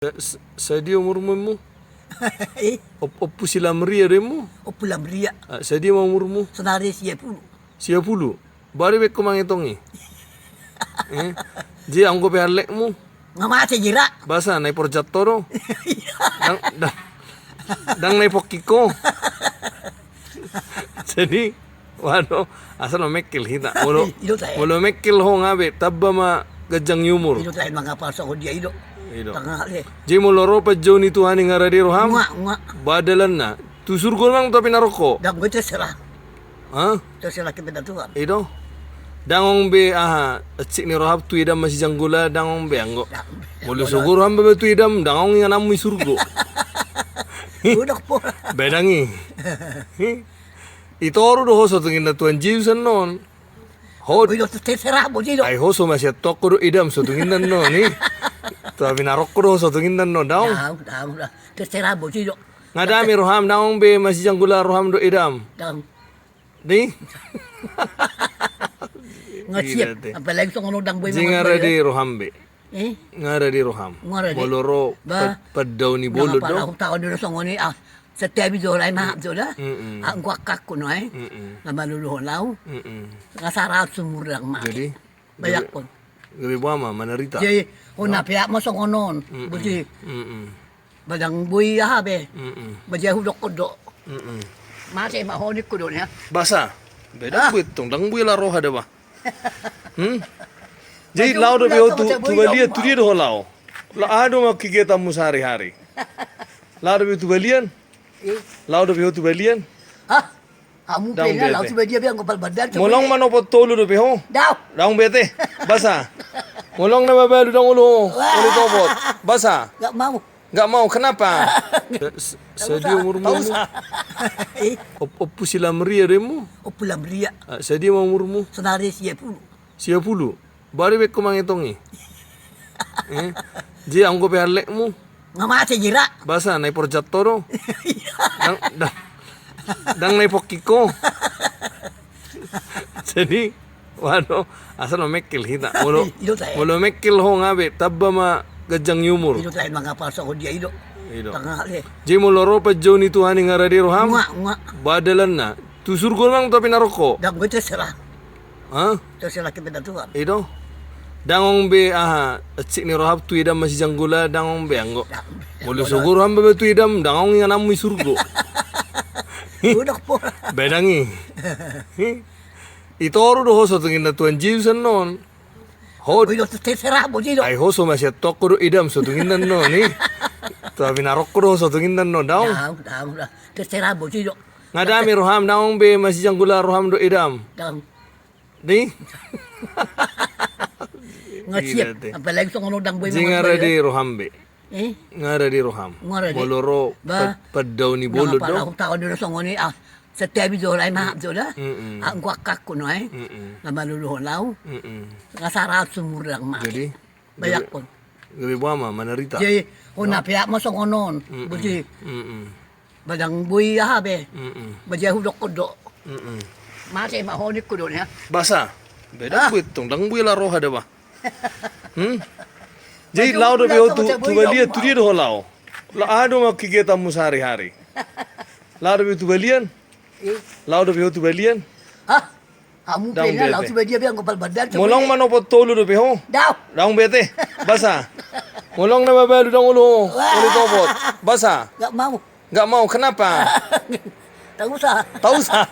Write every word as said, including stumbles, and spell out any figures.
Sa-, sadia umurmu, Emmu? Eh? Op-, Ompu si Lamria do, Emmu? Ompu Lamria. Ah, sadia ma umurmu? Sonari sia pulu. Sia pulu? Baru baen ho mangetong i. Eh? Jadi anggo pe hallekmu? Nga mate jira. Basa, na i porjat ho do. Iya. Ndang, ndang, ndang na i pongkik ho. Jadi, waduh, asal ma mengkel hita. Molo, i do tahe. Molo mengkel ho nga be, tamba ma ganjang ni umur. I do tahe, mangapal songon dia i do. I do. Tangah le. Jadi molo ro panjou ni Tuhan i, nga rade roham? Nga, nga. Ba dalanna. Tu surgo nang tu api naroko? Ndang, gue terserah. Ha? Terserah kehendak Tuhan. I do. Ndang adong be aha, hansit ni roham tu edam masijanggola, ndang adong be anggo. Ndang. Molo sogo roham be tu edam, ndang adong ingananmu i surgo. Udah po. Ba ndang i. Itoru do ho so tung inna Tuhan Jesus annon. Ho. Oi, do terserah bosi do. Ai ho so masian tu angka do edam so tung inna annon i. Tu api naroko do ho so tung inna annon, ndang adong. Ndang, ndang, ndang. Terserah bosi do. Nga dame roham, ndang adong be masijanggola roham dohot edam. Ndang. Di? Nga siap. Apalagi songon on ndang boi. Jadi nga rade roham be? Eh? Nga rade roham? Nga rade. Molo ro, ba, pad-, pandao ni bolon do. Ndang apa, taon do songon i, ah. Setiap i do, lae mahap do da. Mm-mm. Ah, anggo angkangku nuaeng. Mm-mm. Nga maluluhon au. Mm-mm. Nga saratus umur ndang mate. Jadi? Bayangkon. Gabe, gabe boha ma, manarita. Jadi, ho na peak ma songon on. Mm-mm. Bosi. Mm-mm. Ba ndang boi aha be. Mm-mm. Ba jadi hudokkon do. Mm-mm. Mate ma ho ningku do nian. Basa. Ba ndang boi tong, ndang boi la roha da ba. Hmm? Jadi laho dope ho tu, tu balian, tu dia do ho laho? Laho, aha do ma kegiatanmu sehari-hari? Laho dope ho tu balian? Eh? Laho dope ho tu balian? Hah? Hamu pe na laho tu balian be anggo pal badan. Molo adong manopot tolu dope ho? Ndang. Ndang be ate. Basa. Molo adong na mabalu ndang olo ho. Wah. Olo topot. Basa. Nggak mau. Nggak mau, kenapa? Sa-, sadia umurmu, Emmu? Tausa. Eh? Op-, Ompu si Lamria do, Emmu? Ompu Lamria. Ah, sadia ma umurmu? Sonari sia pulu. Sia pulu? Baru baen ho mangetong i. Eh? Jadi anggo pe hallekmu? Nga mate jira. Basa, na i porjat ho do. Iya. Ndang, ndang, ndang na i pongkik ho. Jadi, waduh, asal ma mengkel hita. Molo, i do tahe. Molo mengkel ho nga be, tamba ma ganjang ni umur. I do tahe, mangapal songon dia i do. I do. Tangah le. Jadi molo ro panjou ni Tuhan i, nga rade roham? Nga, nga. Ba dalanna. Tu surgo nang tu api naroko? Ndang, gue terserah. Ha? Terserah kehendak Tuhan. I do. Ndang adong be aha, hansit ni roham tu edam masijanggola, ndang adong be anggo. Ndang. Molo sogo roham be tu edam, ndang adong ingananmu i surgo. Udah po. Ba ndang i. Itoru do ho so tung inna Tuhan Jesus annon. Ho. Oi, do terserah bosi do. Ai ho so masian tu angka do edam so tung inna annon i. Tu api naroko do ho so tung inna annon, ndang adong. Ndang, ndang, ndang. Terserah bosi do. Nga dame roham, ndang adong be masijanggola roham dohot edam. Ndang. Di? Nga siap. Apalagi songon on ndang boi. Jadi nga rade roham be? Eh? Nga rade roham? Nga rade. Molo ro, ba, pad-, pandao ni bolon do. Ndang apa, taon do songon i, ah. Setiap i do, lae mahap do da. Mm-mm. Ah, anggo angkangku nuaeng. Mm-mm. Nga maluluhon au. Mm-mm. Nga saratus umur ndang mate. Jadi? Bayangkon. Gabe, gabe boha ma, manarita. Jadi, ho na peak ma songon on. Mm-mm. Bosi. Mm-mm. Ba ndang boi aha be. Mm-mm. Ba jadi hudokkon do. Mm-mm. Mate ma ho ningku do nian. Basa. Ba ndang boi tong, ndang boi la roha da ba. Hmm? Jadi laho dope ho tu, tu balian, tu dia do ho laho? Laho, aha do ma kegiatanmu sehari-hari? Laho dope ho tu balian? Eh? Laho dope ho tu balian? Hah? Hamu pe na laho tu balian be anggo pal badan. Molo adong manopot tolu dope ho? Ndang. Ndang be ate. Basa. Molo adong na mabalu ndang olo ho. Wah. Olo topot. Basa. Nggak mau. Nggak mau, kenapa? Tausa. Tausa.